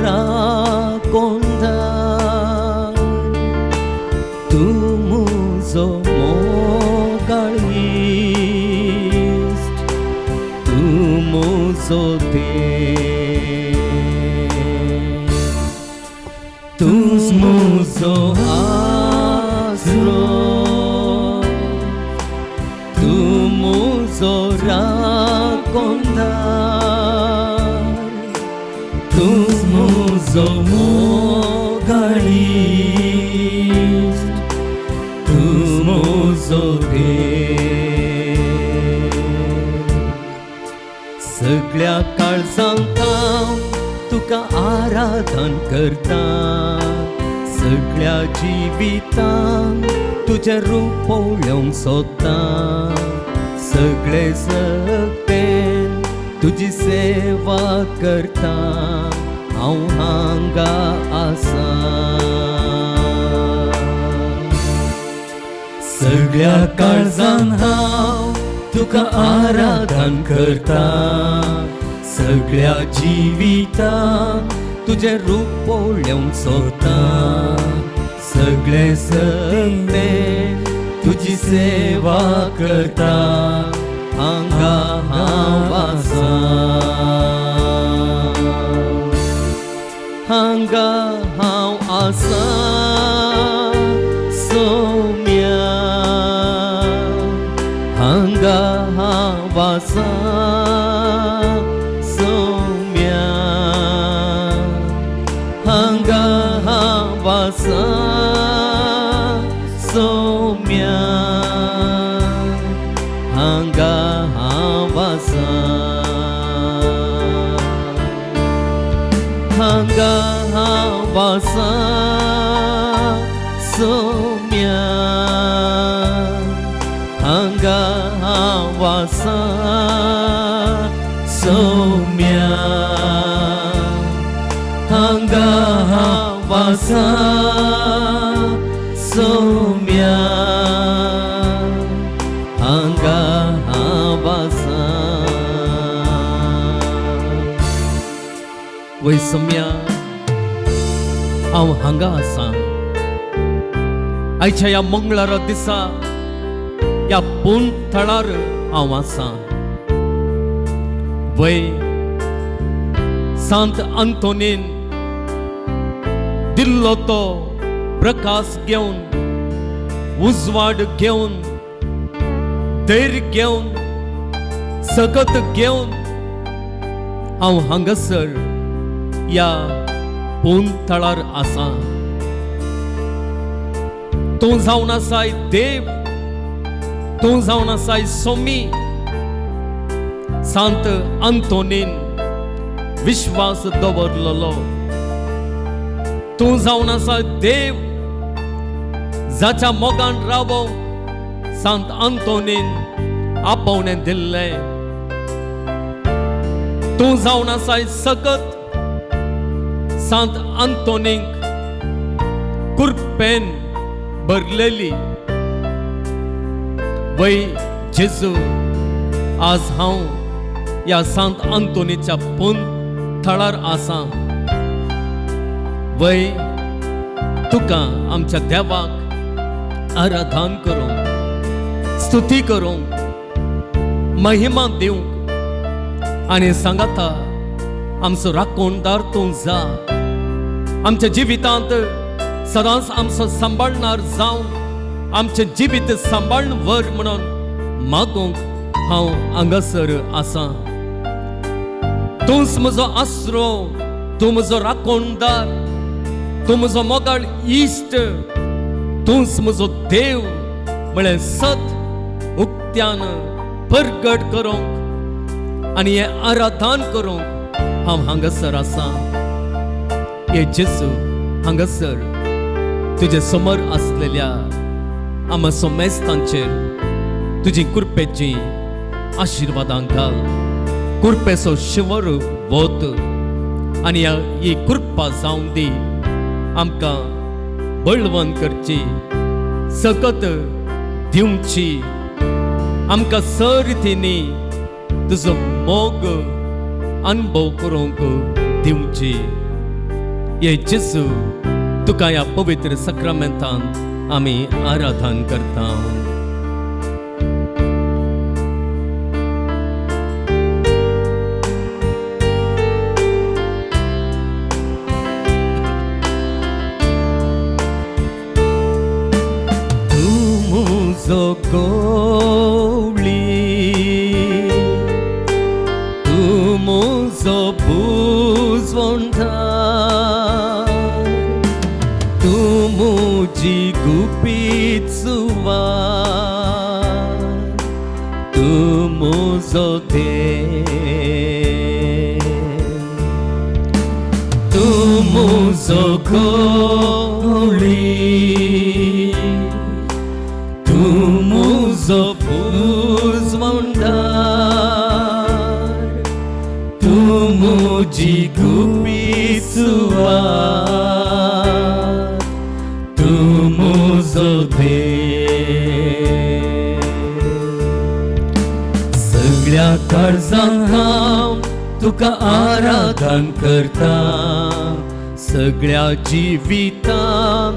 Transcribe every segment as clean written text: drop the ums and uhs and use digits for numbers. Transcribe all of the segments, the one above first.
राखणदार, तूं म्हजो मोगाळ इश्ट, तूं म्हजो देव. तूंच म्हजो आसरो, तूं म्हजो राखणदार, तूंच म्हजो मोगाळ इश्ट, तूं म्हजो देव. सगळ्या काळजांत हांव तुका आराधन करता, सगळ्या जिवितान तुजें रूप पळोवंक सोदता, सगळे शक्तेन तुजी सेवा करता. हांव हांगा आसा. सगळ्या काळजान हांव तुका आराधन करता, सगळ्या जिवितान तुजें रूप पळोवंक सोदता, सगळे शक्तेन तुजी सेवा करता. हांगा हांव आसा, हांगा हांव आसा सोम्या, हांगा हांव आसा सोम्या, हांगा हांव आसा सोम्या, हांगा हांव आसा, हांगा हांव आसा सोम्या, हांगा हांव आसा सोम्या, हांगा हांव आसा सोम्या, हांगा हांव आसा. वय सोम्या, हांव हांगा आसा. आयच्या ह्या मंगळारा दिसा ह्या पूर्ण थळार हांव आसा. वय सांत अंतोनीन दिल्लो तो प्रकाश घेवन, उजवाड घेवन, धैर्य घेवन, सकत घेवन हांव हांगासर ह्या पूर्ण थळार आसा. तूं जावन आसाय देव, तूं जावन आसाय सोमी. सांत अंतोनीन विश्वास दवरलेलो तूं जावन आसा देव, जाच्या मोगान रावोवंक सांत अंतोनीन आपोवणें दिल्लें. तूं जावन आसाय सकत, सांत अंतोनीक कुरपेन भरलेली. वय जेजू, आज हांव ह्या सांत अंतोनीच्या पून थळार आसा. वय तुका आमच्या देवाक आराधन करूंक, स्तुती करूंक, महिमा दिवंक आनी सांगाता आमचो राखणदार तूं जा, आमच्या जिवितांत सदांच आमचो सांबाळणार जावन आमचें जिवीत सांबाळून व्हर म्हणून मागूंक हांव हांगासर आसा. तूंच म्हजो आसरो, तूं म्हजो राखणदार, तूं म्हजो मोगाळ इश्ट, तूंच म्हजो देव म्हळें सत उक्त्यान परगट करूंक आनी हें आराधन करूंक हांव हांगासर आसा. हे जेजू, हांगासर तुजे समोर आसलेल्या आमा सोमेस्तांचेर तुजी कृपेची आशिर्वादां घाल. कृपेचो शिवर वत आनी ही कृपा जावन दी आमकां बळवंत करची, सकत दिवची, आमकां सरितींनी तुजो मोग अनुभव करूंक दिवची. हे जेजू, तुका ह्या पवित्र सक्रामेंतान आमी आराधन करता. तूं म्हजो गवळी, तूं म्हजो पुजवणदार, तूं म्हजी गुपीत सुवात, तूं म्हजो देव. तूं म्हजो गवळी, तूं म्हजो पुजवणदार, तूं म्हजी गुपीत सुवात, तूं म्हजो देव. सगळ्या काळजान हांव तुका आराधन करता, सगळ्या जिवितान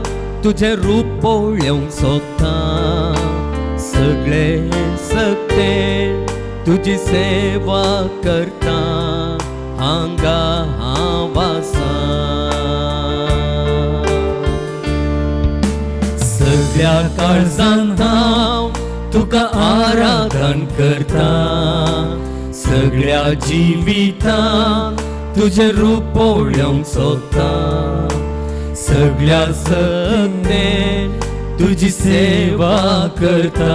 तुजें रूप पळोवंक सोदता, सगळे सकते तुजी सेवा करता, हांगा हांव आसा. सगळ्या काळजान हांव तुका आराधन करता, सगळ्या जिवितान तुजें रूप पळोवंक सोदता, सगळ्या सकते तुजी सेवा करता,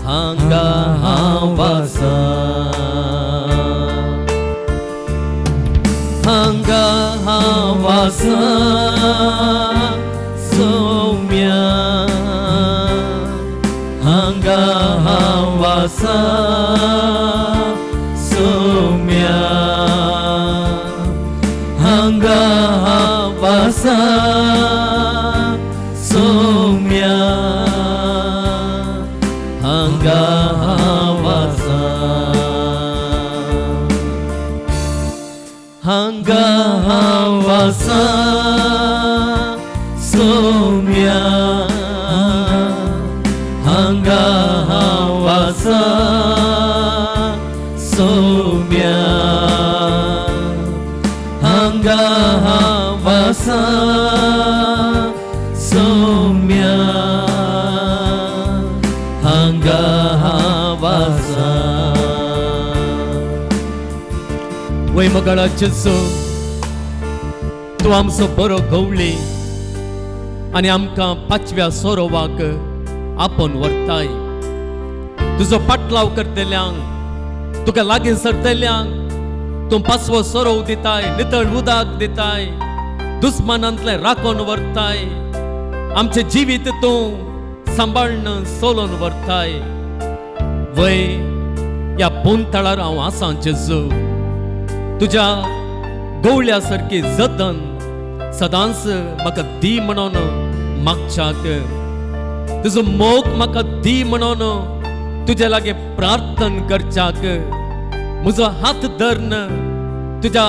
हांगा हांव आसा. हांगा हांव आसा सोम्या, हांगा हांव आसा सोम्या, हांगा हांव आसा सोम्या, हांगा हांव आसा. हांगा हांव आसा सोम्या, हांगा हांव आसा सोम्या, हांगा हांव आसा सोम्या, हांगा हांव आसा. वय मोगाळा जेजू, तूं आमचो बरो गवळी आनी आमकां पाचव्या सोरोवाक आपोवन व्हरताय. तुजो पाटलाव करतल्यांक, तुका लागीं सरतल्यांक तूं पाचवो सोरोव दिताय, नितळ उदक दिताय, दुस्मानांतलें राखोन व्हरताय, आमचें जिवीत तूं सांबाळून चलोवन व्हरताय. वय ह्या पोंतळार हांव आसा जेजू, तुज्या गवळ्या सारकी जतन सदांच म्हाका दी म्हणून मागच्याक, तुजो मोग म्हाका दी म्हणून तुज्या लागीं प्रार्थन करच्याक, म्हजो हात धरून तुज्या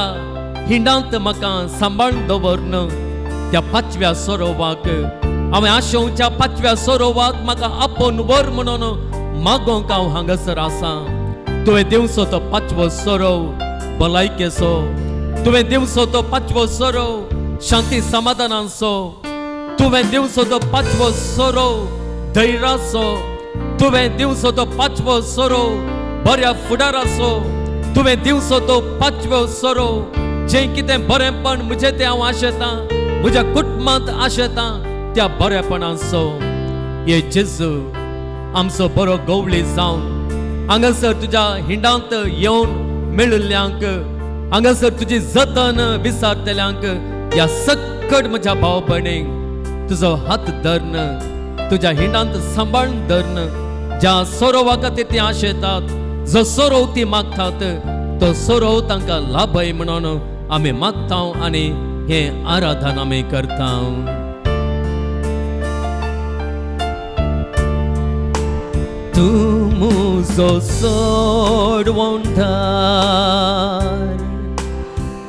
हिंडांत म्हाका सांबाळून दवरन त्या पाचव्या सरोवाक हांवें आशोवच्या पाचव्या सरोवाक म्हाका आपोवन व्हर म्हणून मागोंक हांव हांगासर आसा. तुवें दिवचो तो पाचवो सरोव भलायकेचो, तुवें दिवचो तो पाचवो सरोव शांती समाधानाचो, तुवें दिवचो तो पाचवो सरोव धैर्याचो, तुवें दिवचो तो पाचवो सरोव बऱ्या फुडाराचो, तुवें दिवचो तो पाचवो सरोव जें कितें बरेंपण म्हजें तें हांव आशेतां, म्हज्या कुटुंबांत आशेतां त्या बरेपणाचो. हे जेजू, आमचो बरो गवळी जावन हांगासर तुज्या हिंडांत येवन मेळिल्ल्यांक, हांगासर तुजी जतन विचारतल्यांक, ह्या सक्कड म्हज्या भाव भयणींक तुजो हात धरून तुज्या हिंडांत सांबाळून धरून ज्या सोरोवा खातीर ती आशेतात, जो सोरोव ती मागतात, तो सोरोव तांकां लाभय म्हणून आमी मागता आनी हें आराधन आमी करता. तूं म्हजो सोडवणदार,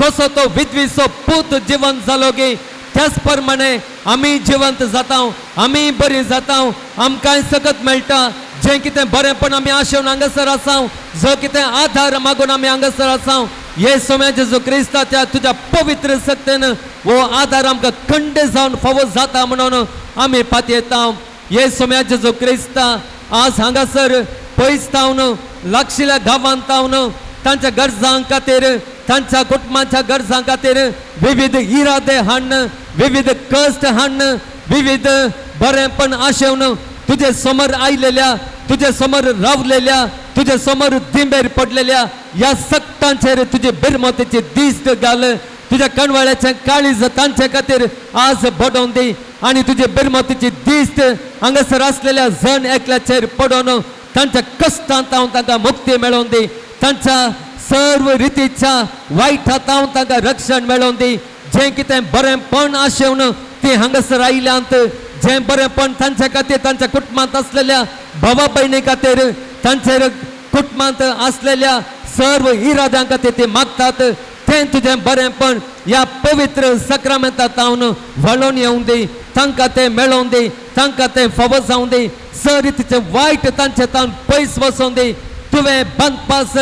कसो तो विधवीचो पूत जिवंत जालो गे त्याच प्रमाणे आमी जिवंत जाता, आमी बरी जाता, आमकांय सकत मेळटा. जें कितें बरेंपण आमी आशेवन हांगासर आसा, जो कितें आधार मागून आमी हांगासर आसा, हे सोम्या जेजू क्रिस्ताच्या तुज्या पवित्र शक्तेन हो आधार आमकां खंड जावन फावो जाता म्हणून आमी पातयेता. हे सोम्या जेजू क्रिस्ता, आज हांगासर पयस तावन लागशिल्ल्या गांवांत तावन तांच्या गरजां खातीर, तांच्या कुटुंबाच्या गरजां खातीर विविध इरादे हाडून, विविध कश्ट हाडून, विविध बरेंपण आशेवन तुजे समोर आयलेल्या, तुजे समोर रावलेल्या, तुजे समोर दिंबेर पडलेल्या ह्या सत्तांचेर तुजी बिरमतीची दिश्ट घाल. तुज्या कणवाळ्याचें काळीज तांचे खातीर आज बडोवन दी आनी तुजी बिरमतीची दिश्ट हांगासर आसलेल्या जण एकल्याचेर पडोवन तांच्या कश्टांत हांव तांकां मुक्ती मेळोवन दी. तांच्या सर्व रितीच्या वायट हातावन तांकां रक्षण मेळोवन दी. जें कितें बरेंपण आशेवन ती हांगासर आयल्यांत, जें बरेंपण तांच्या खातीर, तांच्या कुटुंबांत आसलेल्या भावा भयणी खातीर, तांचे कुटुंबांत आसलेल्या सर्व इराद्यां खातीर ती मागतात, तें तुजें बरेंपण ह्या पवित्र सक्रामेंता तावन व्हळोन येवं दी. तांकां तें मेळोवन दी, तांकां तें फावो जावं दी. सर रितीचें वायट तांचे तावन पयस वचोन दी. तुवें बांदपास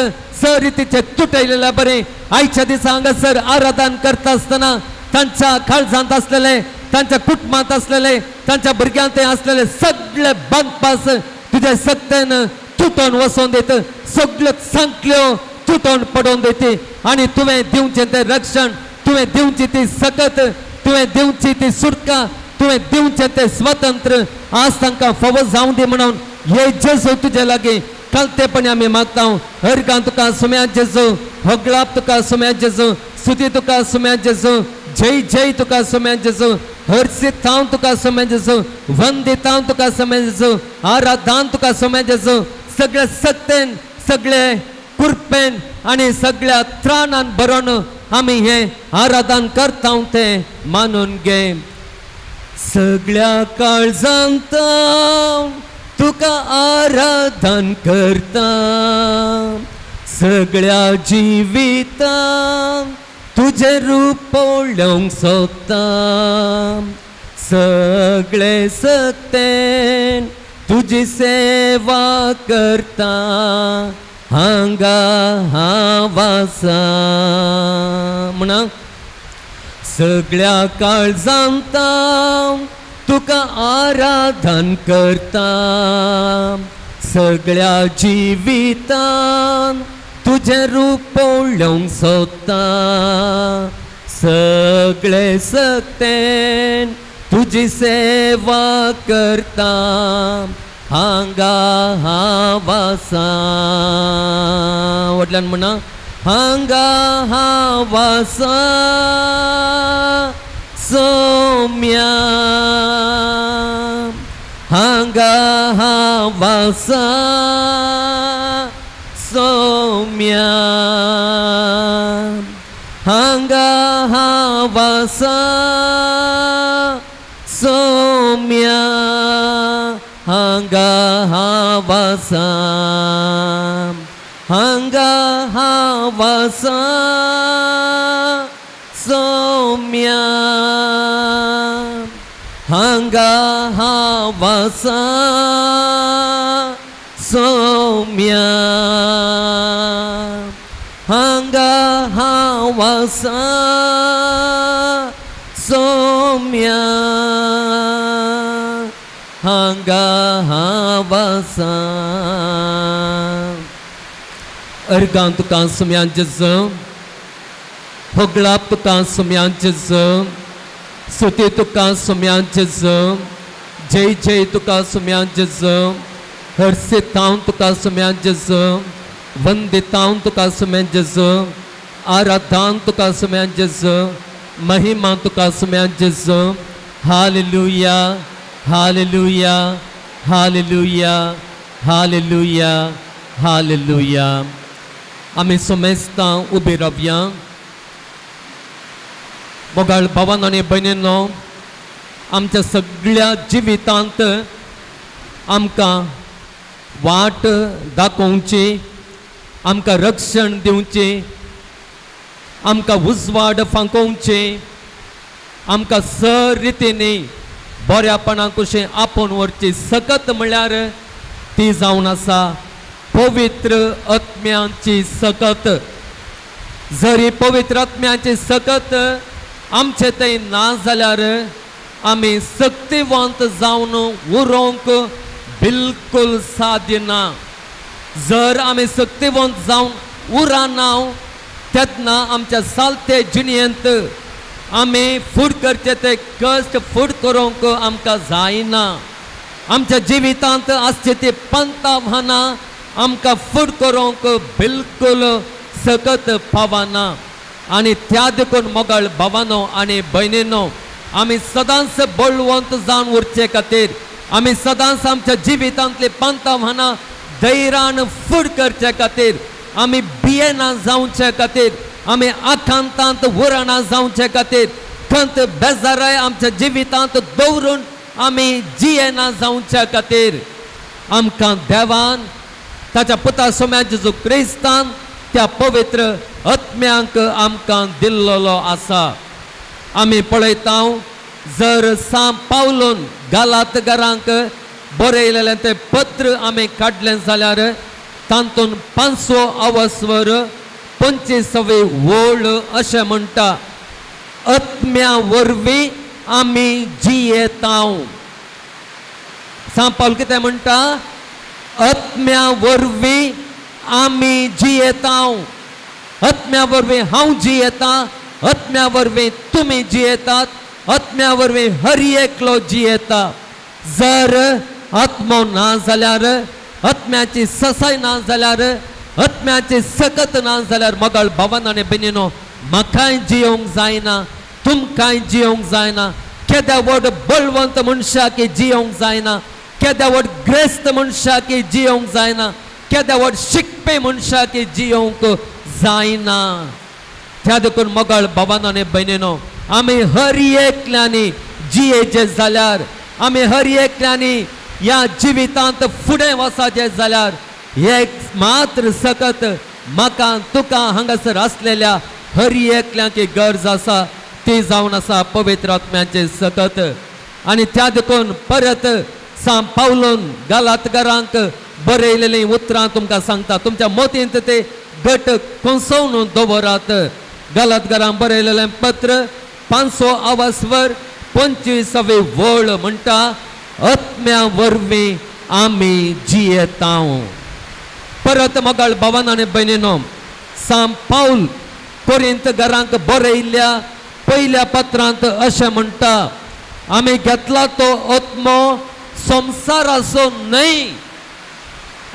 सर रितीचे तुटयलेल्या बरें आयच्या दिसा हांगासर आराधन करता आसतना तांच्या काळजांत आसलेले, तांच्या कुटुंबांत आसलेले, तांच्या भुरग्यांत आसलेले सगळे बांदपास तुज्या सक्तेन तुटोन वचोन दित. सगळ्यो सांकल्यो तुटोन पडोवन दिती आनी तुवें दिवचें तें रक्षण, तुवें दिवची ती सकत, तुवें दिवची ती सुटका, तुवें दिवचें तें स्वतंत्र आज तांकां फावो जावं दी म्हणून हे जेजू तुजे लागीं कळतेपणी आमी मागता. हरगां तुका सुम्या जेजू, होगळाप तुका सुम्या जेजू, स्तुती तुका सुम्या जेजू, जय जय तुका सुम्या जेजू, हर्षितांव तुका सुम्या जेजू, वंदितांव तुका सुम्या जेजू, आराधान तुका सुम्या जेजू. सगळे सत्तेन, सगळे कुरपेन आनी सगळ्या त्राणान भरून आमी हें आराधन करता तें मानून घे. सगळ्या काळजांत तुका आराधन करता, सगळ्या जिवितान तुजें रूप पळोवंक सोदता, सगळे सत्तेन तुजी सेवा करता, हांगा हांव आसा म्हणा. सगळ्या काळजांत तुका आराधन करता, सगळ्या जिवितान तुजें रूप पळोवंक सोदता, सगळे सक्तेन तुजी सेवा करता, हांगा हांव आसा. व्हडल्यान म्हणा, हांगा हांव आसा सोम्या, हांगा हांव आसा सोम्या, हांगा हांव आसा सोम्या, हांगा हांव आसा, हांगा हांव आसा सोम्या, हांगा हांव आसा सोम्या, हांगा हांव आसा सोम्या, हांगा हांव आसा. अर्गां तुका सुम्या जेजू, होगळाप तुका सुम्या जेजू, स्तुती तुका सुम्या जेजू, जय जय तुका सुम्या जेजू, हर्षितांव तुका सुम्या जेजू, वंदितांव तुका सुम्या जेजू, आराधान तुका सुम्या जेजू, महिमा तुका सुम्या जेजू. Hallelujah, hallelujah, hallelujah, hallelujah, hallelujah. आमी समेस्तां उबी रावया. मोगाळ भावान आनी भयणींनो, आमच्या सगळ्या जिवितांत आमकां वाट दाखोवची, आमकां रक्षण दिवची, आमकां उजवाड फांकोवचें, आमकां सर रितीनी बऱ्यापणा कशें आपोवन व्हरची सकत म्हळ्यार ती जावन आसा पवित्र आत्म्याची सकत. जरी पवित्र आत्म्याची सकत आमचे थंय ना जाल्यार आमी सक्तिवंत जावन उरोवंक बिलकूल साध्य ना. जर आमी सक्तिवंत जावन उरना तेन्ना आमच्या सालते जिणेंत आमी फूड करचे ते कश्ट फूड करूंक आमकां जायना. आमच्या जिवितांत आसचे ती पंतावानां आमकां फूड करूंक बिलकूल सकत पावना. आनी त्या देखून मोगाळ भावानो आनी भयणीनो, आमी सदांच बळवंत जावन उरचे खातीर, आमी सदांच आमच्या जिवितांतली पंतावानां धैर्यान फूड करचे खातीर, आमी भियेना जावचे खातीर, आमी आकांतांत उरना जावचे खातीर, खंत बेजाराय आमच्या जिवितांत दवरून आमी जियेना जावच्या खातीर, आमकां देवान ताच्या पुता सोम्या जेजू क्रिस्तान त्या पवित्र आत्म्यांक आमकां दिल्लोलो आसा. आमी पळयता, जर सां पावलून गालातगरांक बरयलेलें तें पत्र आमी काडलें जाल्यार तातूंत पांचवो अवस्वर 25वी वळ अशें म्हणटा, आत्म्या वरवीं आमी जियेतांव. सां पावल कितें म्हणटा? आत्म्या वरवीं आमी जियेतांव. आत्म्या वरवीं हांव जियेतां, आत्म्या वरवीं तुमी जियेतात, आत्म्या वरवीं हर एकलो जियेता. जर आत्मो ना जाल्यार, आत्म्याची ससाय ना जाल्यार, आत्म्याची सकत ना जाल्यार, मोगाळ भावान आनी भयणीनो, म्हाकाय जियोंक जायना, तुमकांय जियोंक जायना. केद्या व्हड बळवंत मनशाक जियोंक जायना, केद्या व्हड ग्रेस्त मनशाक जियोंक जायना, केद्या व्हड शिकपी मनशाक जियोंक जायना. त्या देखून मोगाळ भावान आनी भयणीनो, आमी हर एकल्यांनी जियेचे जाल्यार, आमी हर एकल्यांनी ह्या जिवितांत फुडें वचपाचें जाल्यार, एक मात्र सकत म्हाका तुका हांगासर आसलेल्या हर एकल्याची गरज आसा, ती जावन आसा पवित्र आत्म्याचे सकत. आनी त्या देखून परत सां पावलून गालातकारांक बरयलेलीं उतरां तुमकां सांगता, तुमच्या मोतींत ते घट कोसोवन दवरात. गालातकारांक बरयलेलें पत्र पांचवो आवासवर 25वी वळ म्हणटा, आत्म्या वरवीं आमी जियेतांव. परत मोगाळ भावान आनी भयणीनो, सां पावल कोरिंत घरांक बरयल्ल्या पयल्या पत्रांत अशें म्हणटा, आमी घेतला तो आत्मो संवसाराचो न्हय.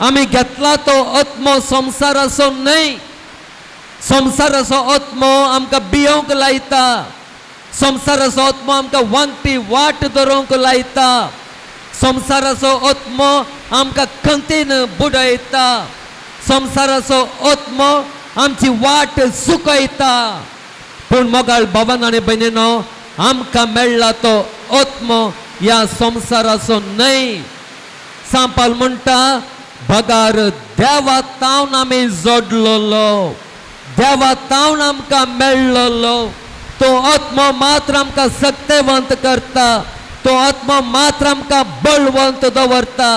आमी घेतला तो आत्मो संवसाराचो न्हय. संवसाराचो आत्मो आमकां भियोंक लायता. संवसाराचो आत्मो आमकां वांकटी वाट धरूंक लायता. संवसाराचो आत्मो आमकां खंतीन बुडयता. संवसाराचो आत्मो आमची वाट चुकयता. पूण मोगाळ भावान आनी भयणीनो, आमकां मेळ्ळा तो आत्मो ह्या संवसाराचो न्हय. सांपाल म्हणटा, बगार देवा तावन आमी जोडलेलो, देवा तावन आमकां मेळ्ळलो तो आत्मो मात्र आमकां सक्तेवंत करता. तो आत्मो मात्र आमकां बळवंत दवरता.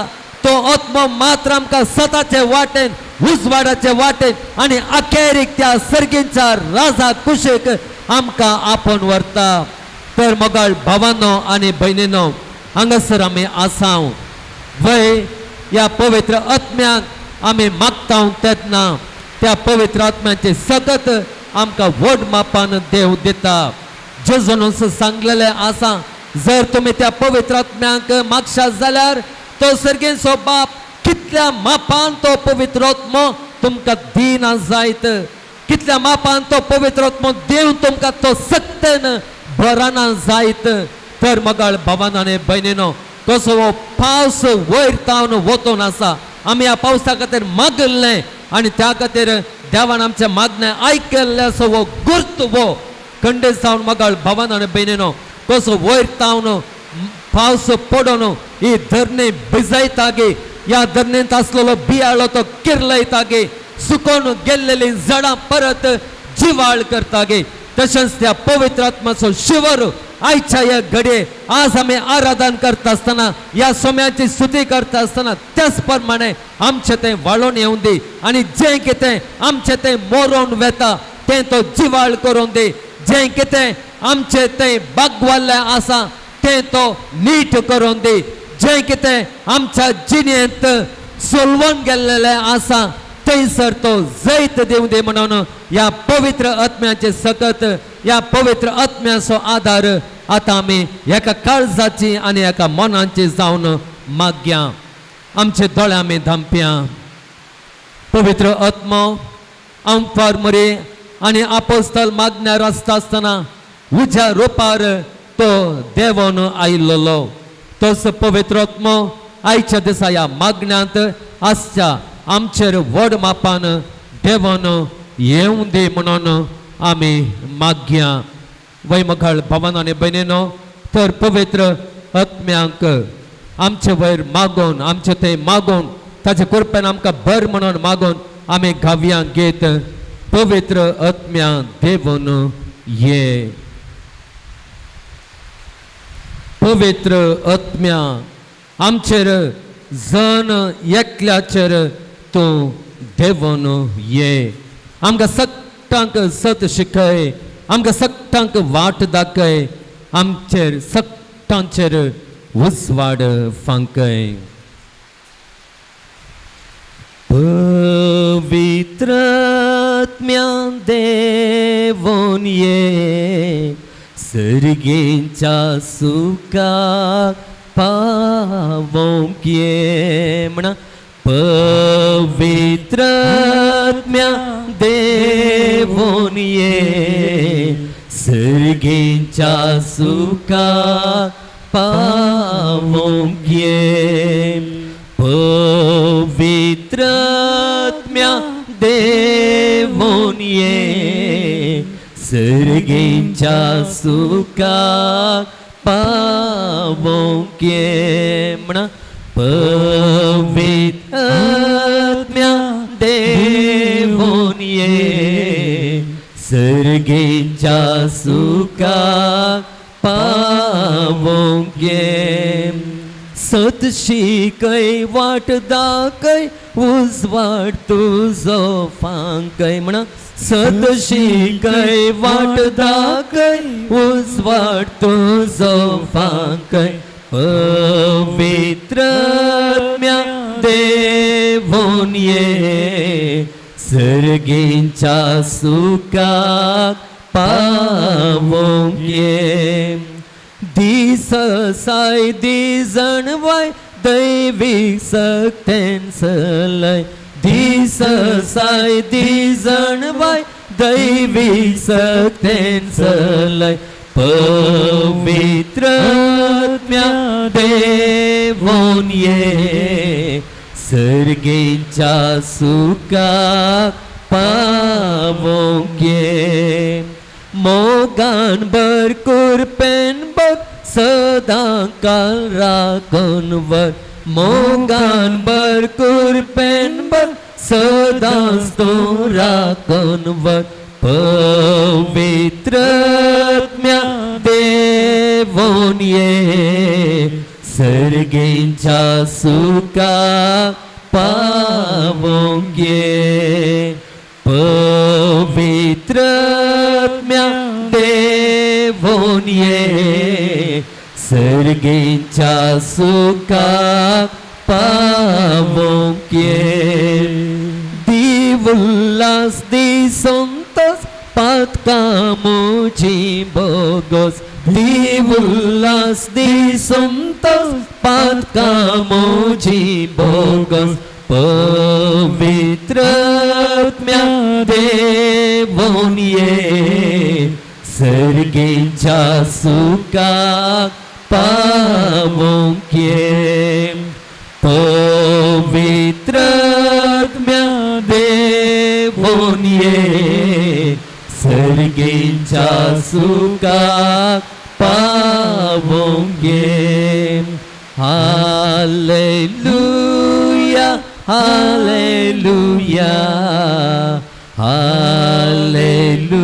तो आत्मो मात्र आमकां सताचे वाटेन, उजवाडाचे वाटेन आनी अखेरीक त्या सर्गींच्या राजा कुशीक आमकां आपोवन व्हरता. तर मोगाळ भावानो आनी भयणीनो, हांगासर आमी आसाव वय, ह्या पवित्र आत्म्याक आमी मागता तेन्ना त्या पवित्र आत्म्याचे सकत आमकां व्हड मापान देव दिता. जेजून सांगलेलें आसा, जर तुमी त्या पवित्र आत्म्याक मागशात जाल्यार तो सर्गेचो बाप कितल्या मापान तो पवित्र आत्मो तुमकां दिना जायत, कितल्या मापान तो पवित्र आत्मो देव तुमकां तो सक्तेन भरना जायत. तर मोगाळ भावान आनी भयणीनो, कसो हो पावस वयर तावन वतून आसा, आमी ह्या पावसा खातीर मागल्लें आनी त्या खातीर देवान आमचें मागणें आयकल्लें असो हो गुर्त हो खंडीत जावन, मोगाळ भावान आनी भयणीनो, कसो वयर तावन पावस पडून ही धरणी भिजयता गे, ह्या धरणींत आसलेलो बियाळो तो किर्लयता गे, सुकोन गेल्लेली झाडां परत जिवंत जाता गे. जिवाळ करता गे. तशेंच त्या पवित्र आत्माचो शिवर आयच्या ह्या घडये आज आमी आराधन करता आसतना, ह्या सोम्याची स्तुती करता आसतना त्याच प्रमाणे आमचें तें वाळोवन येवन दी आनी जें कितें आमचें तें मोरोन वेता तें तो जिवाळ करून दी. जें कितें आमचें तें बागवाल्लें आसा तें तो नीट करून दी. जें कितें आमच्या जिणेंत सोलवून गेल्लेलें आसा थंयसर तो जैत दिवं दी म्हणून ह्या पवित्र आत्म्याचे सकत, ह्या पवित्र आत्म्याचो आदार आतां आमी एका काळजाची आनी एका मनाची जावन मागया. आमचे दोळे आमी धांपया. पवित्र आत्मो आमफार मरे आनी आपोस्तल मागण्यार आसता आसतना उज्या रोपार तो देवोन आयिल्लो, तोच पवित्र आत्मो आयच्या दिसा ह्या मागण्यांत आसच्या आमचेर व्हड मापान देवोन येवं दी म्हणून आमी मागया. वैमखळ भवन आनी भयणीनो, तर पवित्र आत्म्यांक आमचे वयर मागोवन, आमचे थंय मागोवन, ताचे कृपेन आमकां बर म्हणून मागोवन आमी गावया घेत, पवित्र आत्म्या देवून ये. पवित्र आत्म्या आमचेर, जण एकल्याचेर तूं देवून ये. आमकां सगटांक सत शिकय, आमकां सगटांक वाट दाखय, आमचेर सगटांचेर उजवाड फांकय. पवित्र आत्म्या देवून ये, सर्गेच्या सुखाक पावोवंक ये. म्हणा, पवित्र आत्म्या देवून ये, सर्गेच्या सुखाक पावोवंक ये. पवित्र आत्म्या देवून ये, सर्गेच्या सुखाक पावोवंक ये. म्हणा, पवित्र आत्म्या देवून ये, सर्गेच्या सुखाक पावोवंक ये. सत शिकय, वाट दाखय, उजवाड तुजो फांकय. म्हणा, सत शिकय, वाट दाखय, उजवाड तुजो फांकय. पवित्र आत्म्या देवून ये, सर्गेच्या सुखाक पावोवंक ये. दीस साय दी जणवाय, दैवी सक्तेन सलय. दीस साय दी जणवाय, दैवी सक्तेन सलय. पवित्र आत्म्या देवून ये, सर्गेच्या सुखाक पावोवंक ये. मोगान भर, कुरपेन भर, सदां काल राखून वर. मोगान भर, कुरपेन भर, सदांच तूं राखून वर. पवित्र आत्म्या देवून ये, सर्गेच्या सुखाक पावोवंक ये. पवित्र आत्म्या देवून ये, सर्गेच्या सुखाक पावोवंक ये. दी उल्लास, दी संतोस, पातका मुजी बोगोस. दी उल्लास, दी संतोस, पातका मुजी बोगोस. पवित्र आत्म्या देवून ये, सर्गेच्या सुखाक पावोवंक ये. पवित्र आत्म्या देवून ये, सर्गेच्या सुखाक पावोवंक ये. Hallelujah, hallelujah, hallelujah.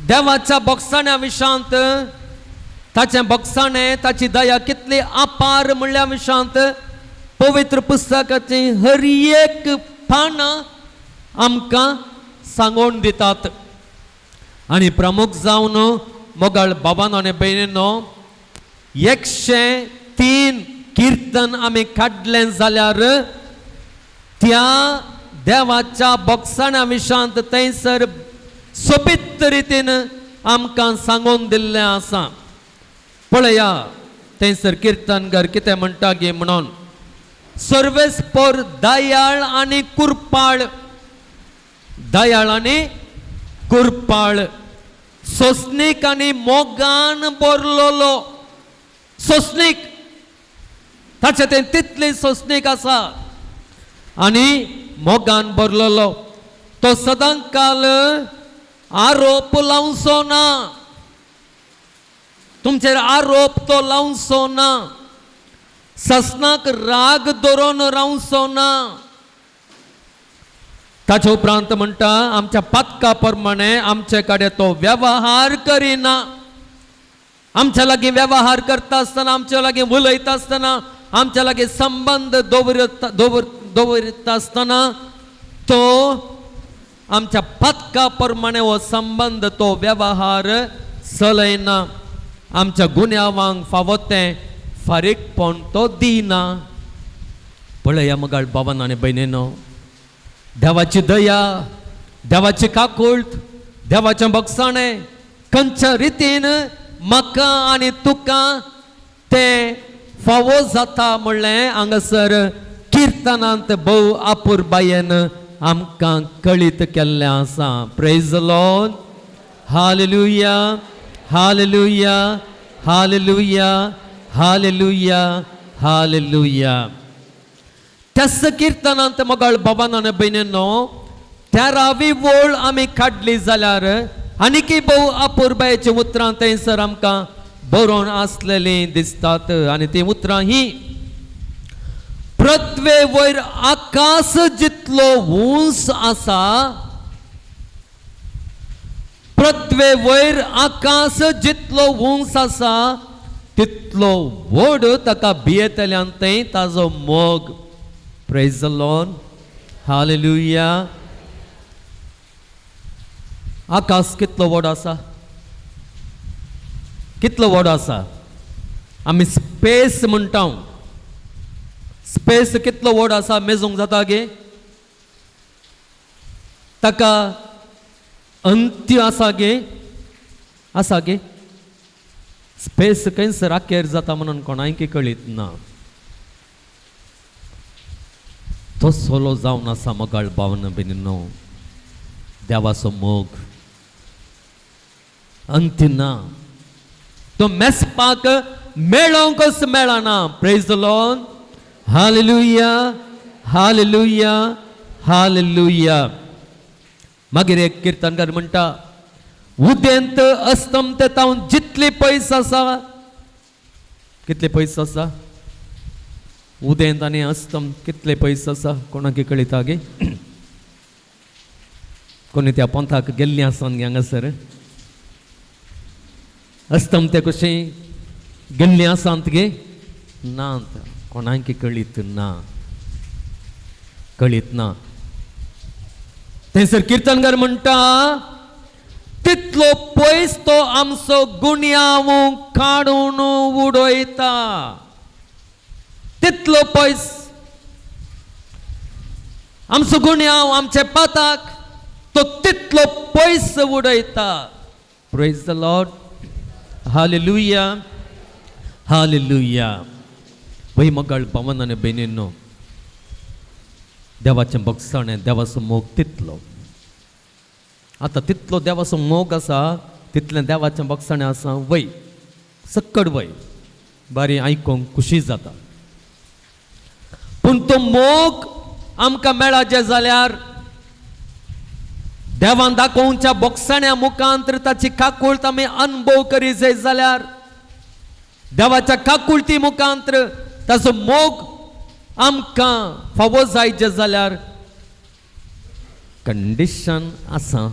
देवाच्या बोगसाण्या विशांत, ताचें बोगसाणें, ताची दया कितली अपार म्हणल्या विशांत पवित्र पुस्तकाची हर एक पानां आमकां सांगोवन दितात. आनी प्रमुख जावन मोगाळ बाबानो आनी भयणीनो, 103 किर्तन आमी काडलें जाल्यार त्या देवाच्या बोगसाण्या विशांत थंयसर सोबीत रितीन आमकां सांगून दिल्लें आसा. पळया थंयसर किर्तनगर कितें म्हणटा गे म्हणून, सर्वेस्पोर दयाळ आनी कुरपाळ, दयाळ आनी कुरपाळ, सोसणीक आनी मोगान भरलोलो. सोसणीक ताचे तें तितली सोसणीक आसा आनी मोगान भरलोलो. तो सदां काल आरोप लावचो ना, तुमचेर आरोप तो लावचो ना, ससनाक राग धरून रावचो ना. ताचे उपरांत म्हणटा, आमच्या पातका प्रमाणे आमचे कडेन तो वेव्हार करिना. आमच्या लागीं वेव्हार करता आसतना, आमच्या लागीं उलयता आसतना, आमच्या लागीं संबंद दवर दवर दवरता आसतना तो आमच्या पातका प्रमाणे हो संबंद, तो वेव्हार चलयना. आमच्या गुन्यांवांक फावो तें फारीकपण तो दिना. पळया मगाळ बाबान आनी भयणीनो, देवाची दया, देवाची काकुळट, देवाचें बगसाणें खंयच्या रितीन म्हाका आनी तुका तें फावो जाता म्हणलें हांगासर किर्तनांत भोव अपुरबायेन आमकां कळीत केल्लें आसा. Praise Lord, hallelujah, hallelujah, hallelujah, hallelujah, hallelujah. त्याच किर्तनांत मगाळ बाबान आनी भयणीनो, तेरावी वळ आमी काडली जाल्यार आनीकय भोव अपुरबायेची उतरां थंयसर आमकां बरोवन आसलेलीं दिसतात. आनी तीं उतरां ही, पृथ्वे वयर आकाश जितलो उंच आसा, पृथ्वे वयर आकाश जितलो उंच आसा, तितलो व्हड ताका भियेतल्यान थंय ताजो मोग. Praise the Lord, hallelujah. आकाश कितलो व्हड आसा, कितलो व्हड आसा. आमी स्पेस म्हणटा, स्पेस कितलो व्हड आसा मेजूंक जाता गे? ताका अंत्य आसा गे? आसा गे? स्पेस खंयसर अखेर जाता म्हणून कोणायकी कळीत ना. तो सोलो जावन आसा मोगाळ भावन भयणीनो, देवाचो मोग अंत्य ना, तो मेजपाक मेळोंकच मेळना. Praise the Lord, hallelujah, hallelujah, hallelujah. मागीर एक किर्तनकार म्हणटा, उदेंत अस्तमते तावन जितली पयस आसा, कितले पयस आसा उदेंत आनी अस्तम, कितले पयस आसा कोणाक कळिता गे? कोणी त्या पंथाक गेल्ली आसन गे हांगासर अस्तम ते कशी गेल्ली आसात गे? ना, कोणाक कळीत ना, कळीत ना. थंयसर किर्तनकार म्हणटा, तितलो पयस तो आमचो गुन्यांव काडून उडयता. तितलो पयस आमचो गुन्यांव, आमचे पाताक तो तितलो पयस उडयता. Praise the Lord, hallelujah, hallelujah. भय मगाळ भावान आनी भयणींनो, देवाचें भगसाणें, देवाचो मोग तितलो. आतां तितलो देवाचो मोग आसा, तितलें देवाचें भगसाणें आसा वय सक्कड वय बारी आयकूंक खुशी जाता. पूण तो मोग आमकां मेळाचें जाल्यार देवान दाखोवच्या बोगसाण्या मुखांत ताची काकुळट आमी अनुभव करी जाय जाल्यार, देवाच्या काकुळटी मुखांत ताचो मोग आमकां फावो जायचे जाल्यार कंडिशन आसा.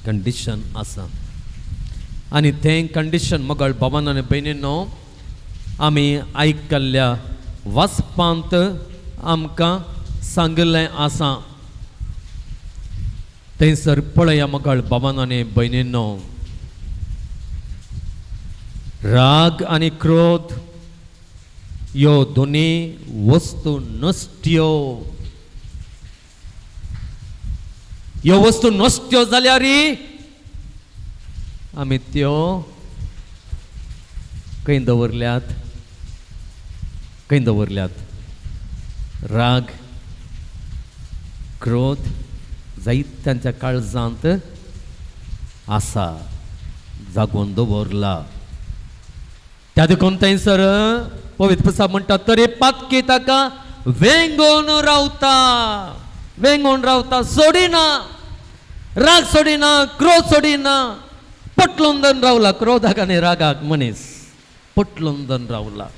कंडिशन आसा आनी तें कंडिशन मगळ भावान आनी भयणीनो आमी आयकल्ल्या वाचपांत आमकां सांगिल्लें आसा. थंयसर पळया मगळ भावान आनी भयणीनो, राग आनी क्रोध ह्यो दोनी वस्तू नसत्यो. ह्यो वस्तू नसत्यो जाल्यार आमी त्यो खंय दवरल्यात? खंय दवरल्यात? राग क्रोध जायत्यांच्या काळजांत आसा, जागोवन दवरला. त्या देखून थंयसर पवित्र प्रसाद म्हणटा, तरी पातकी ताका वेंगोवन रावता, वेंगोवन रावता, सोडिना, राग सोडिना, क्रोध सोडिना, पटलुंदन रावला. क्रोधाक आनी रागाक मनीस पटलुंदन रावला.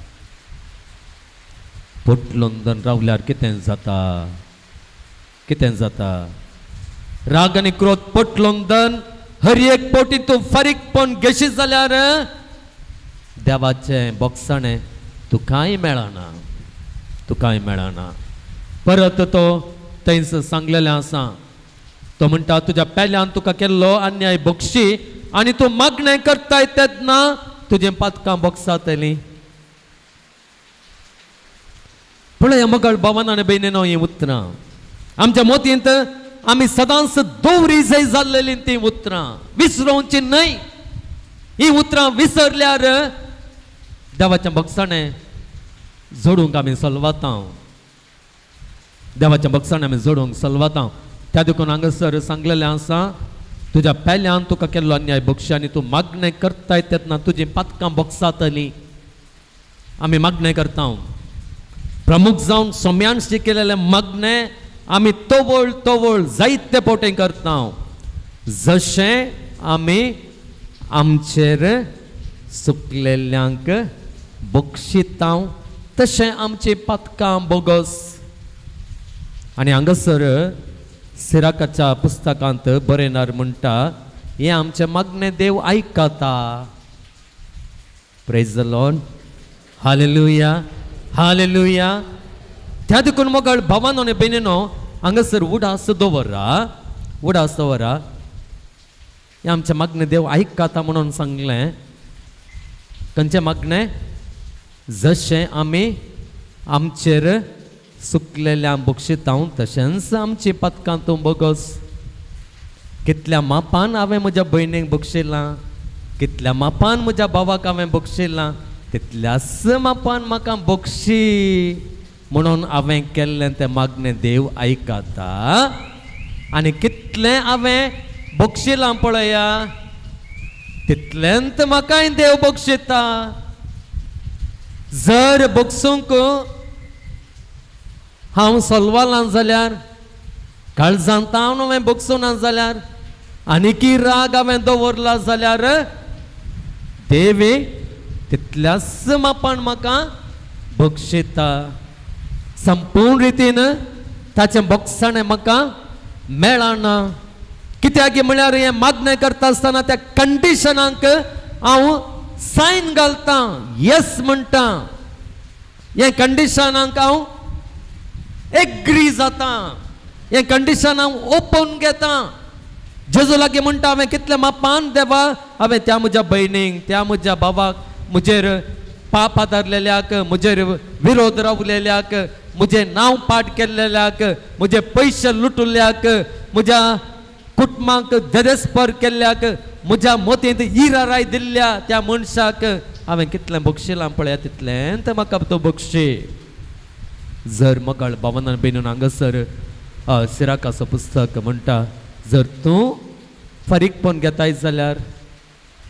पटलुंदन रावल्यार कितें जाता? कितें जाता? राग आनी क्रोध पटलुंदन हर एक पोटी तूं फारीकपण घेशी जाल्यार देवाचें बोगसाणें तुकाय मेळना, तुकाय मेळना. परत तो थंयस सांगलेलें आसा, तो म्हणटा, तुज्या पेल्यान तुका केल्लो अन्याय बक्षी आनी तूं मागणें करताय तेन्ना तुजें पातकां बोगसातलीं. पळय मगळ भावान आनी भयणीनो, हीं उतरां आमच्या मोतींत आमी सदांच दवरी जाय जाल्लेलीं. तीं उतरां विसरोवची न्हय. ही उतरां विसरल्यार देवाच्या भगसाणें जोडूंक आमी सलवाता, देवाच्या भगसाणें आमी जोडूंक सलवाता. त्या देखून हांगासर सांगलेलें आसा, तुज्या पेल्यान तुका केल्लो अन्याय बक्षी आनी तूं मागणें करताय तेन्ना तुजीं पातकां बोगसातलीं. आमी मागणें करता, प्रमुख जावन सोम्यान शिकयलेलें मागणें आमी तवळ तवळ जायते पोटे करता. जशें आमी आमचेर सुकलेल्यांक बक्षिता तशें आमचीं पातकां बोगस. आनी हांगासर सिराकाच्या पुस्तकांत बरयणार म्हणटा, हें आमचें मागणें देव आयकता. Praise the Lord, hallelujah, hallelujah. त्या देखून मगळ भावानो आनी भयणीनो, हांगासर उडास दवरा, उडास दवरा, हें आमचें मागणें देव आयकता म्हणून सांगलें. खंयचें मागणें? जशें आमी आमचेर सुकलेल्या बक्षिता तशेंच आमची पातकां तूं बोगस. कितल्या मापान हांवें म्हज्या भयणीक बक्षिलां, कितल्या मापान म्हज्या भावाक हांवें बक्षिलां, तितल्याच मापान म्हाका बक्षी म्हणून हांवें केल्लें तें मागणें देव आयकता. आनी कितलें हांवें बक्षिलां पळया तितलेंत म्हाकाय देव बक्षिता. जर बक्षूंक हांव सलवालां जाल्यार, काळजांत हांवें बक्षूना जाल्यार, आनीकी राग हांवें दवरला जाल्यार देवे तितल्याच मापान म्हाका बक्षिता. संपूर्ण रितीन ताचें बक्षाणें म्हाका मेळना. कित्याक म्हळ्यार हें मागणें करता आसतना त्या कंडिशनाक हांव सायन घालता, येस म्हणटा. हें कंडिशनाक हांव एग्री जाता, हें कंडिशन हांव ओपन घेता. जेजू लागीं म्हणटा, हांवें कितलें मापान देवा हांवें त्या म्हज्या भयणीक, त्या म्हज्या भावाक, म्हजेर पाप आदारलेल्याक, म्हजेर विरोध रावलेल्याक, म्हजें नांव पाठ केल्लेल्याक, म्हजे पयशे लुटुल्ल्याक, म्हज्या कुटुंबाक देदेस्पर केल्ल्याक, म्हज्या मोतींत इराराय दिल्ल्या त्या मनशाक हांवें कितलें बक्षिलां पळया तितलें म्हाका तो बक्षी. जर मगळ भावनान बेनून हांगासर सिराकाचो पुस्तक म्हणटा, जर तूं फारीकपण घेताय जाल्यार,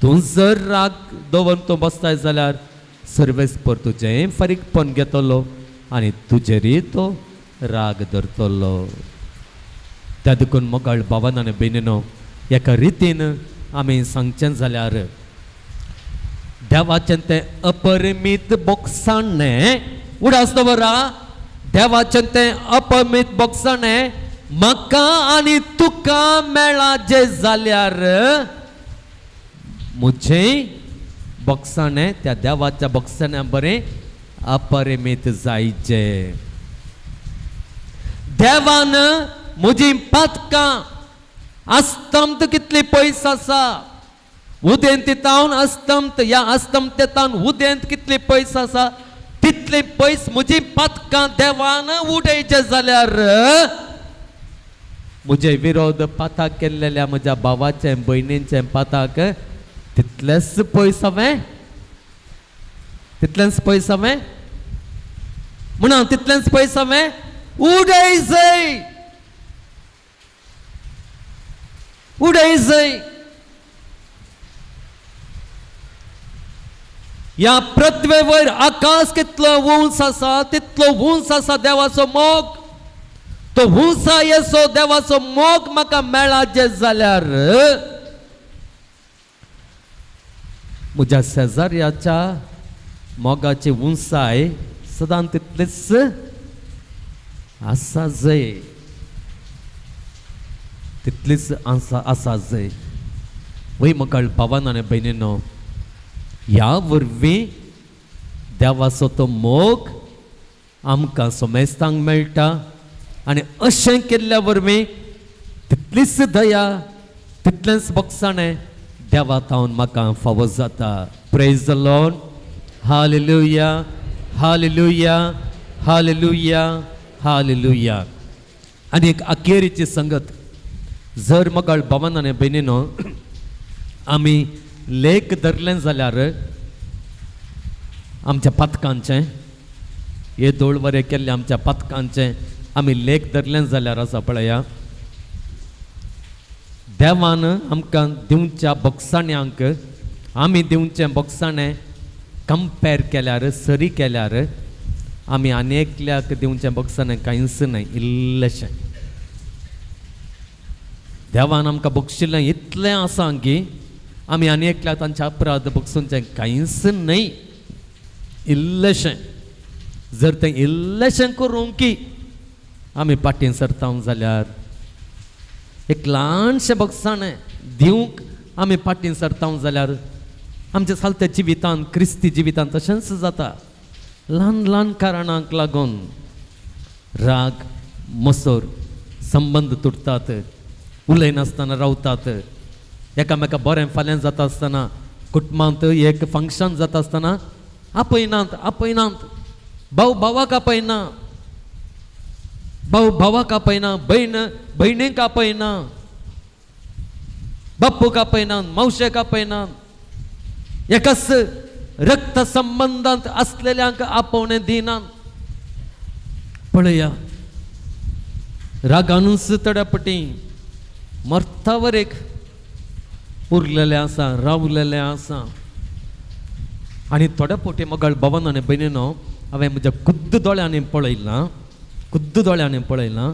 तूं जर राग दवरून तूं बसताय जाल्यार सर्वेस्पर तुजें फारीकपण घेतलो आनी तुजेरय तो राग धरतलो. त्या देखून मोगाळ भावान आनी भयणीनो, एका रितीन आमी सांगचें जाल्यार देवाचें तें अपरिमीत बोगसाणें, उडास दवरा, देवाचें तें अपरिमीत बोगसाणें म्हाका आनी तुका मेळा जे जाल्यार म्हजें बक्षाणें त्या देवाच्या बक्षाण्या बरें अपरिमीत जायचे. देवान म्हजी पातकां अस्तंत कितली पयस आसा, उदेंत तावन अस्तंत, ह्या अस्तंते तावन उदेंत कितली पयस आसा तितली पयस म्हजी पातकां देवान उडयचे जाल्यार म्हजे विरोध पाताक केल्लेल्या म्हज्या भावाचें भयणींचें पाताक तितलेंच पयस हांवें, तितलेंच पयस हांवें म्हणून तितलेंच पयस हांवें उडय जय, उडय जय. ह्या पृथ्वेवयर आकाश कितलो उंच आसा तितलो उंच आसा देवाचो मोग. तो उंचा येसो देवाचो मोग म्हाका मेळाचे जाल्यार म्हज्या शेजाऱ्याच्या मोगाची उंचाय सदां तितलीच आसा जय, तितलीच आसा आसा जय. वय मकाळ भावान आनी भयणीनो, ह्या वरवीं देवाचो तो मोग आमकां समेस्तांक मेळटा आनी अशें केल्ल्या वरवीं तितलीच दया तितलेंच बक्षाणें देवा थावन म्हाका फावो जाता. Praise the Lord. Hallelujah, hallelujah, hallelujah, hallelujah. आनी एक अखेरीची संगत, जर मगाळ भावान आनी भयणीनो आमी लेख धरलें जाल्यार आमच्या पातकांचें, हे दोळवरे केल्ले आमच्या पातकांचें आमी लेख धरलें जाल्यार आसा पळया, देवान आमकां दिवच्या बक्षाण्यांक आमी दिवचें बक्षाणें कंपेर केल्यार, सरी केल्यार आमी आनी एकल्याक दिवचें बक्षाणें कांयच न्हय, इल्लेशें. देवान आमकां बक्षिल्लें इतलें आसा की आमी आनी एकल्याक तांचे अपराध बक्षुंचें कांयच न्हय, इल्लेशें. जर तें इल्लेशें करूंक की आमी फाटीं सरता जाल्यार, एक ल्हानशें बक्षाणें दिवंक आमी फाटीं सरता जाल्यार आमच्या सालत्या जिवितांत, क्रिस्ती जिवितांत तशेंच जाता. ल्हान ल्हान कारणांक लागून राग, मसर, संबंद तुटतात, उलयनासतना रावतात. एकामेका बरें फाल्यां जाता आसतना, कुटुंबांत एक फंक्शन जाता आसतना आपयनात, आपयनात, भाव भावाक आपयना, भाव भावाक आपयना, भयण भयणीक आपयना, बाप्पूक आपयना, मावशेक आपयना. एकाच रक्त संबंदांत आसलेल्यांक आपोवणें दिनात. पळया, रागानूच तड्यापटी मरतावर एक उरलेलें आसा, रावलेलें आसा. आनी थोड्या पोटी मगाळ भवन आनी भयणीनो हांवें म्हज्या खुद्द दोळ्यांनी पळयलां, खुद्द दोळ्यांनी पळयलां,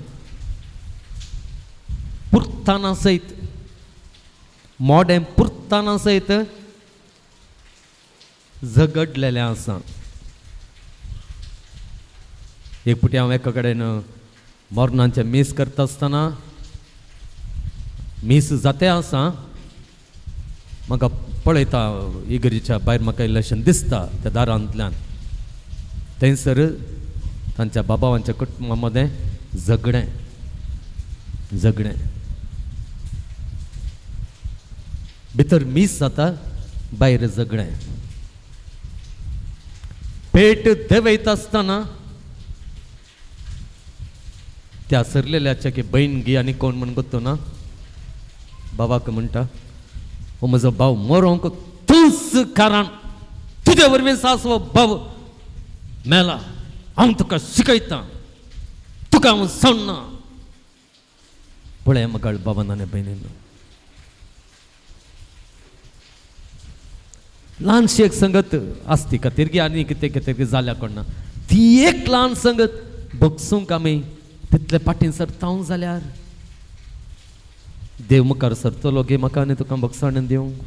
पुरताना सयत, मोडें पुरताना सयत झगडलेलें आसा. एक पुटी हांव एका कडेन मरणांचें मीस करता आसतना, मीस जाते आसा, म्हाका पळयता इगर्जेच्या भायर म्हाका इल्लेशें दिसता त्या दारांतल्यान, थंयसर तांच्या बाबावांच्या कुटुंबा मदें झगडें, झगडें, भितर मीस जाता, भायर झगडें. पेट देंवयता आसतना त्या सरलेल्याच्या की बहीण गी आनी कोण म्हण गोत्तो ना, बाबाक म्हणटा, हो म्हजो भाव मरोंक तूंच कारण, तुजे वरवीं सासवो भाव मेला, हांव तुका शिकयतां, तुका हांव सोडना. पळय म्हाका बाबान आनी भयणीन, ल्हानशी एक संगत आसती खातीर की आनी कितें कितें जाल्या कोणा, ती एक ल्हान संगत बगसूंक आमी तितले फाटीं सरता जाल्यार देव मुखार सरतलो गे म्हाका आनी तुका बगसाण दिवंक.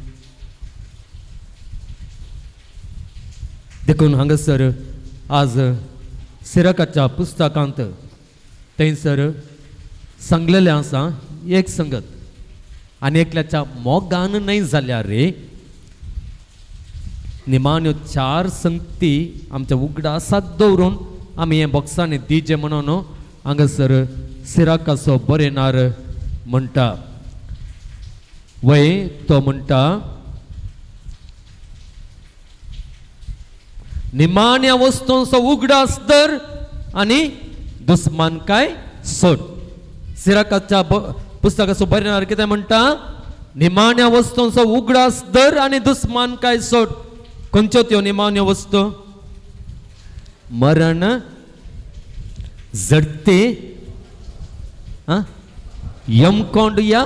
देखून हांगासर आज सिरकाच्या पुस्तकांत थंयसर सांगलेलें आसा एक संगत आनी एकल्याच्या मोगान न्हय जाल्यार रे निमाण्यो चार संगती आमच्या उगडासात दवरून आमी हे बॉक्सांनी दिजे म्हणून हांगासर सिराकाचो बरेनार म्हणटा वय तो म्हणटा निमाण्या वस्तूंचो उगडास धर आनी दुस्मान काय सोड. सिराकाच्या पुस्तकाचो बरेनार कितें म्हणटा? निमाण्या वस्तूंचो उगडास धर आनी दुस्मान काय सोड. खंयच्यो त्यो निमाण्यो वस्तू? मरण, जडते, यमकोंड या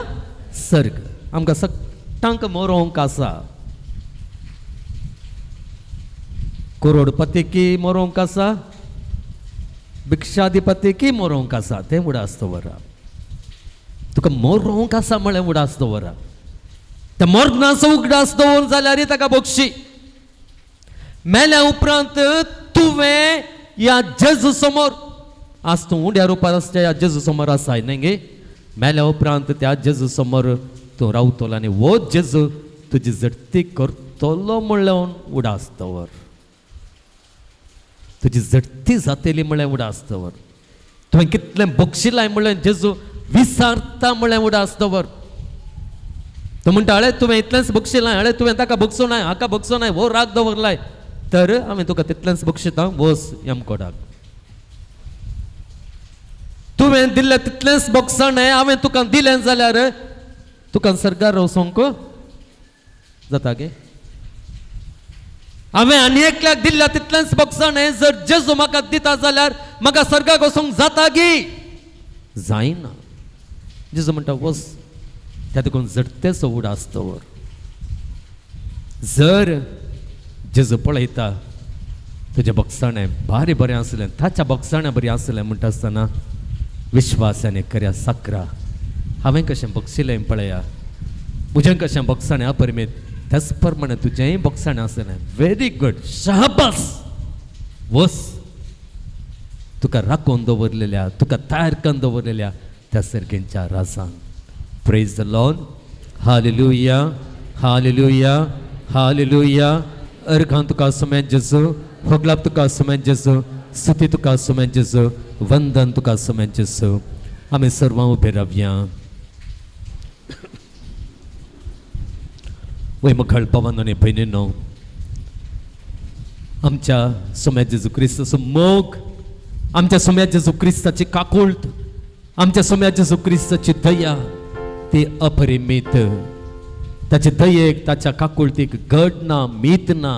सर्ग. आमकां सगळ्यांक मरोंक आसा. करोडपती की मरोंक आसा, भिक्षाधिपती की मरोंक आसा, तें उडास दवरा. तुका मरोंक आसा म्हळें उडास दवरा. त्या मरणाचो उगडास दवरून जाल्यार ताका बक्षी. मेल्या उपरांत तुवें ह्या जेजू समोर, आज तूं उंड्या रुपार आसच्या ह्या जेजू समोर आसाय न्हय गे, मेल्या उपरांत त्या जेजू समोर तूं रावतलो आनी हो जेजू तुजी झडती करतलो म्हणल्यार उडास दवर. तुजी झडती जातली म्हणल्यार उडास दवर. तुवें कितलें बक्षिलाय म्हणलें जेजू विसारता म्हणलें उडास दवर. तो म्हणटा अळे तुवें इतलेंच बक्षिलाय, अळे तुवें ताका बक्षो नाय, हाका बक्षो नाय, हो राग दवरलाय, तर हांवें तुका तितलेंच बक्षिता, वस यमकोडाक. तुवें दिल्लें तितलेंच बक्षण हांवें तुका दिलें जाल्यार तुका सरकार वचोंक जाता गे? हांवें आनी एकल्याक दिल्ल्या तितलेंच बक्षण जर जेजू म्हाका दिता जाल्यार म्हाका सर्गाक वचोंक जाता गी? जायना. जेजू म्हणटा वस त्या देखून झडतेचो उडास दवर. जर जेजू पळयता तुजें बक्षाणें भारी बरें आसलें, ताच्या बक्षाणें बरें आसलें म्हणटा आसतना विश्वासाने खऱ्या साकरा हांवें कशें बक्षिलें पळया, म्हजें कशें बक्षाणें अपरिमीत, त्याच प्रमाणे तुजेंय बक्षाणें आसलें. व्हेरी गुड, शाबास, वस तुका राखून दवरलेल्या, तुका तयार करून दवरलेल्या त्या सर्गेंच्या राजान. Praise the Lord. Hallelujah, hallelujah, hallelujah. अर्घां तुका सुमेन जेजू, होगलाप तुका सुमेन जेजू, स्तुती तुका सुमेन जेजू, वंदन तुका सुमेन जेजू. आमी सर्वां उबे रावया. वय मुखाळ पवन आनी भयणीनो, आमच्या सोम्या जेजू क्रिस्ताचो मोग, आमच्या सोम्या जेजू क्रिस्ताची काकुळट, आमच्या सोम्या जेजू क्रिस्ताची दया ती अपरिमीत. ताचे दयेक, ताच्या काकुळतीक गड ना, मीत ना.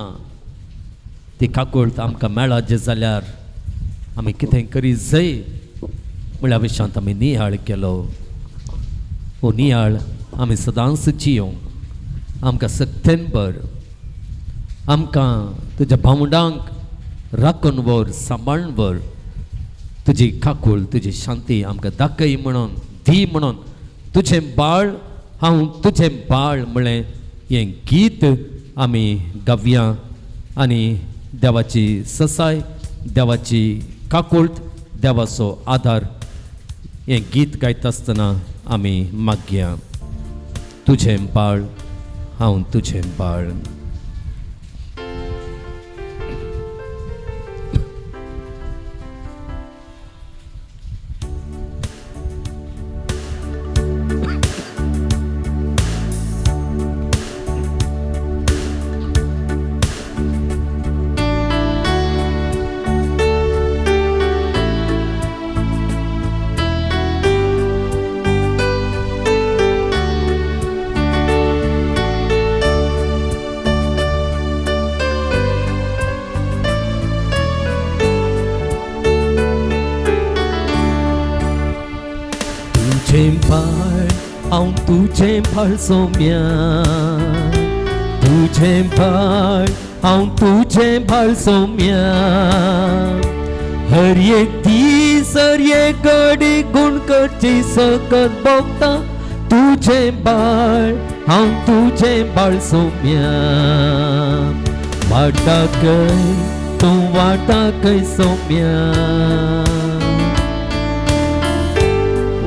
ती काकुळट आमकां मेळत जे जाल्यार आमी कितें करी जय म्हळ्या विशांत आमी नियाळ केलो. हो नियाळ आमी सदांच जियोंक आमकां सत्तेंबर आमकां तुज्या भावंडांक राखून व्हर, सांबाळून व्हर. तुजी काकूळ, तुजी शांती आमकां दाखय म्हणून, दी म्हणून तुजें बाळ हांव तुजें बाळ म्हळें हें गीत आमी गावया आनी देवाची ससाय, देवाची काकूळट, देवाचो आदार हें गीत गायता आसतना आमी मागया. तुजें बाळ हांव तुजें बाळ. तुजें बाळ हांव तुजें बाळ सोम्या, तुजें बाळ हांव तुजें बाळ सोम्या. हर एक दीस हर एक घडी गुण करची सकत भोगता, तुजें बाळ हांव तुजें बाळ सोम्या. वाटाकय तूं वाटाकय सोम्या,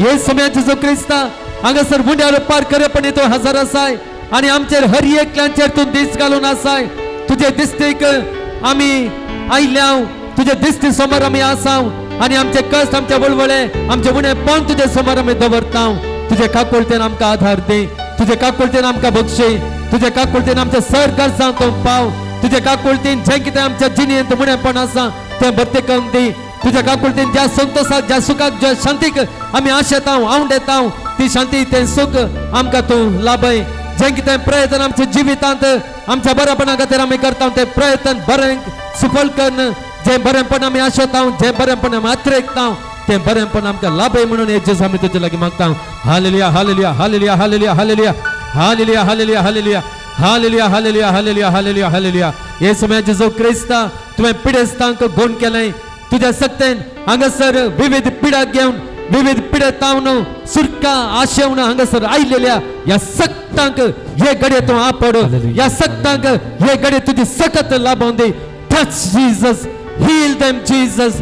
हे सोम्या जेजू क्रिस्ता, हांगासर मुंड्यार पार खरेपणी तूं हजर आसाय आनी आमचेर हर एकल्याचेर तूं दीस घालून आसाय. तुजे दिश्टीक आमी आयल्याव, तुजे दिश्टी समोर आमी आसाव आनी आमचे कश्ट, आमचे वळवळे, आमचे उणेपण तुजे समोर आमी दवरताव. तुजे काकुळतेन आमकां आधार दी, तुजे काकुळतेन आमकां बक्षी, तुजे काकुळतेन आमच्या सर गरजां तूं पाव. तुजे काकुळतेन जें कितें आमच्या जिणेंत उणेपण आसा तें भरती करून दी. तुज्या काकुळतेन ज्या संतोषाक, ज्या सुखाक, ज्या शांतीक आमी आशेताव, आवडेताव, ती शांती, तें सुख आमकां तूं लाभय. जें कितें प्रयत्न आमच्या जिवितांत आमच्या बरेपणा खातीर आमी करता तें प्रयत्न बरें सुफल करून, जें बरेंपण आमी आशेताव, जें बरेंपण आमी अत्रेकताव, तें बरेंपण आमकां लाभय म्हणून हे जेजू आमी तुजे लागीं मागता. Hallelujah, hallelujah, hallelujah, hallelujah, hallelujah, hallelujah, hallelujah, hallelujah, hallelujah, hallelujah, hallelujah, hallelujah, hallelujah. हे समय जेजू क्रिस्ता, तुवें पिडेस्तांक गुण केलें. तुज्या सक्तेन हांगासर विविध पिडा घेवन, विविध पिडे तावन सुरका आशेवन हांगासर आयलेल्या ह्या सक्तांक हे घडये तूं आपड. ह्या सक्तांक हे घडये तुजी सकत लाभोवन दी. Touch Jesus, heal them Jesus,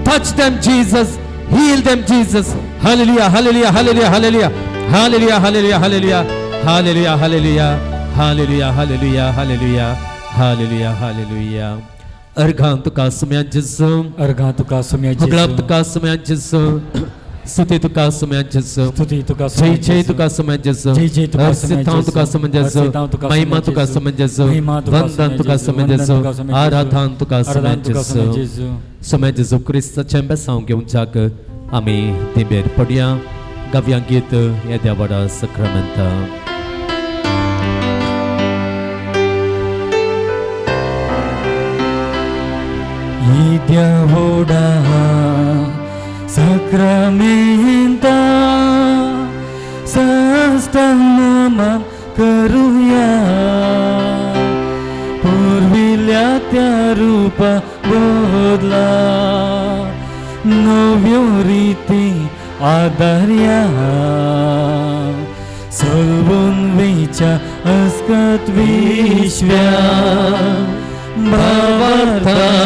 touch them Jesus, heal them Jesus. Hallelujah, hallelujah, hallelujah, hallelujah, hallelujah, hallelujah, hallelujah, hallelujah, hallelujah, hallelujah, hallelujah, hallelujah, hallelujah, hallelujah. अर्घां तुका सुम्या जेजू. अर्घां तुका सोम्या होगळाप जेजू. तुका सुम्या जेजू. स्तुती तुका सुम्या जेजू. स्तुती तुका जय सोम्या जय जेजू. तुका सुम्या जेजू. जय जय तुका सोम्या अर्सितांव जेजू. तुका सुम्या जेजू. अर्सितांव तुका महिमा सोम्या तुका जेजू. सुम्या जेजू. महिमा तुका वंदन सोम्या तुका जेजू. सुम्या वंदन जेजू. तुका सोम्या जेजू. आराधन तुका सुम्या आराधन तुका सोम्या जेजू. जेजू. सोम्या जेजू क्रिस्ताचें बेसांव घेवच्याक आमी दिंबेर पडया. गावया गीत येद्या व्हडा सक्रामेंता. येद्या व्हडा सक्रामेंता साष्टांग करुया, पुर्विल्या त्या रुपा बदला नव्यो रिती आदारया. सलवून वेच्या अस्कत विश्व्या भावार्थाचे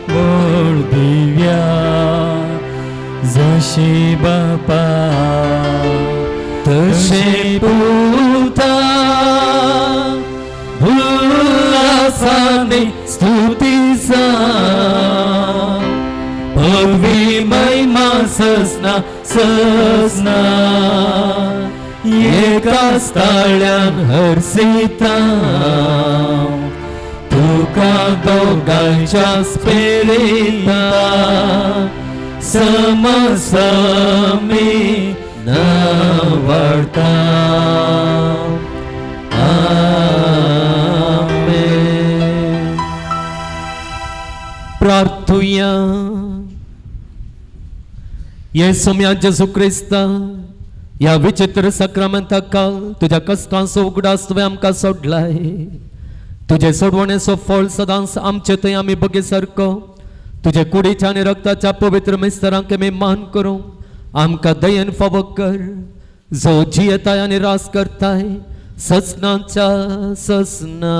बळ दिव्या. जशी बापा तशे पुता उल्हासाने स्तुतीचा भव्य महिमा ससना ससना एकाच ताळ्यान हर्षिता तुका दोगांच्या स्पेरिता समसमी नवडता. आमेन. प्रार्थुया. ये सोम्या जेजू क्रिस्ता, ह्या विचित्र सक्रामेंता काल तुज्या कश्टांचो उगडास तुवें आमकां सोडलाय. तुजे सोडवणेचो फळ सदांच आमचे थंय आमी बगे सारको तुजे कुडीच्या आनी रक्ताच्या पवित्र मिस्तरांक आमी मान करूं आमकां दयेन फावो कर, जो जियेताय आनी रास करताय ससनाच्या ससना.